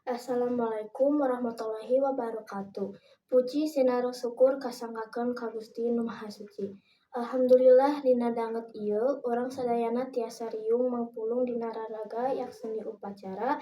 Assalamualaikum warahmatullahi wabarakatuh. Puji sinareng syukur kasanggakeun ka Gusti Nu Maha Suci. Alhamdulillah, dina danget ieu urang sadayana tiasa riung mangpulung dina raraga yakseni upacara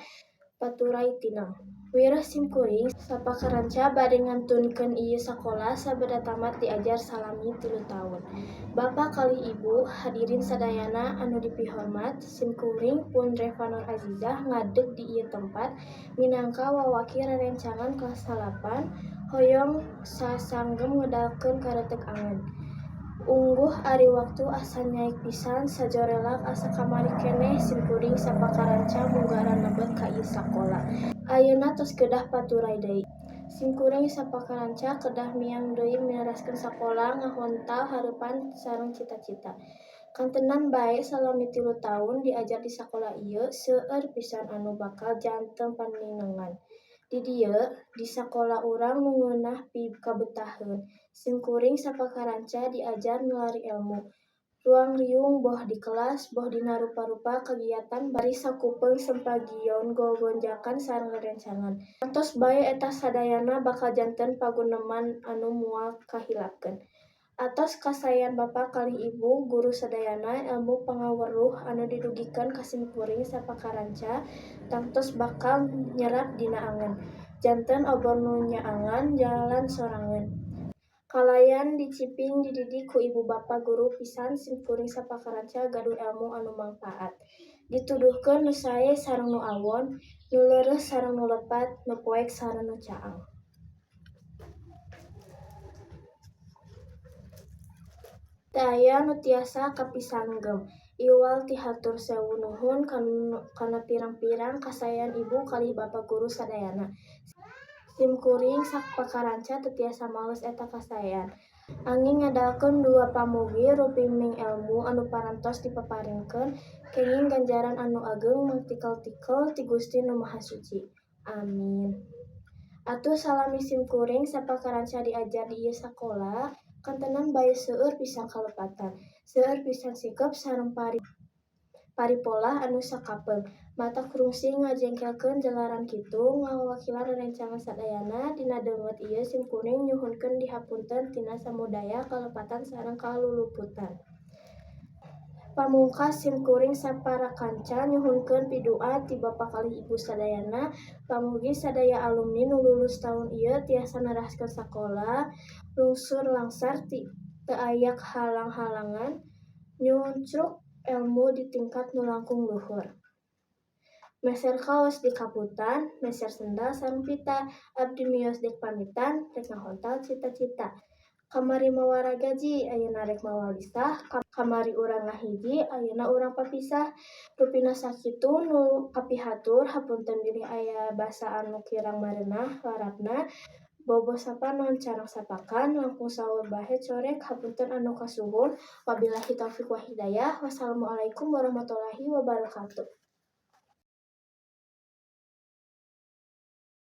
Paturay Tinang. Wireh simkuring sapakaranca bade ngantunkeun ieu sakola sabada tamat diajar salami 3 taun. Bapa kalih Ibu, hadirin sadayana anu dipihormat, simkuring pun Reva Nur Azizah ngadeg di ieu tempat minangka wawaki rerencangan kelas 8, hoyong sasanggem ngedalkeun karetek angen. Ungguh ari waktu asa nyaik pisan, sajorelak asa kamari keneh simkuring sapakaranca munggaran lebet ka ieu sakola. Ayeuna tos kedah paturay deui. Simkuring sapakaranca kedah miang deui neraskeun sakola, ngahontal hareupan sareng cita-cita. Kantenan bae salami 3 taun diajar di sakola ieu, seueur pisan anu bakal janten panenengan. Di dieu, di sakola urang nu ngeunah pikabetaheun, simkuring sapakaranca diajar milari elmu. Ruang-riung boh di kelas, boh dina rupa-rupa kagiatan bari sakupeung sempagion gogonjakan sareng rerencangan. Tangtos bae eta sadayana bakal janten paguneman anu moal kahilapkeun. Atos kasaean Bapa kalih Ibu guru sadayana, elmu pangaweruh anu didugikeun ka simkuring sapakaranca tangtos bakal nyerap dina angen, janten obor nu nyaangan jalan sorangan. Kalayan diciping dididik ku ibu bapa guru pisan, simkuring sapakaranca gaduh elmu anu mangpaat. Dituduhkeun nu sae sareng nu awon, nu leres sareng nu lepat, nu poek sareng nu caang. Teu aya nu tiasa kapisanggem. Iwal ti hatur sewu nuhun kana pirang-pirang kasaean Ibu kalih Bapa guru sadayana. Simkuring sapakaranca teu tiasa males eta kasaean. Anging ngadalkeun dua pamugi rupiming elmu anu parantos dipaparinkeun kenging ganjaran anu ageng mangtikel-tikel ti Gusti Nu Maha Suci. Amin. Atuh salami simkuring sapakaranca diajar di ieu sakola, kantenan bae seueur pisan kalepatan, seueur pisan sikep sareng paripolah anu sakapeung. Matak rungsing ngajengkelkeun jalaran kitu. Ngawakilan rerencangan sadayana, dina deungeut ieu simkuring nyuhunkeun dihapunten tina samudaya kalepatan sareng kaluluputan. Pamungkas, simkuring saparakanca nyuhunkeun pidua ti Bapa kalih Ibu sadayana, pamugi sadaya alumni nu lulus taun ieu tiasa neraskeun sakola lungsur langsar, teu aya halang-halangan, nyuncruk elmu di tingkat nu langkung luhur. Meser kaos di kaputan, meser sendal sareng pita, abdi mios dek pamitan, rek ngahontal cita-cita. Kamari mawa ragaji, ayeuna rek mawa lisah, kamari urang ngahiji, ayeuna urang papisah. Rupina sakitu nu kapihatur, hapunten bilih aya basa anu kirang mareunah larapna. Bobo sapanon carang sapakan, langkung saur bahe corek, hapunten anu kasuhun. Wabillahi taufik wa hidayah. Wassalamualaikum warahmatullahi wabarakatuh.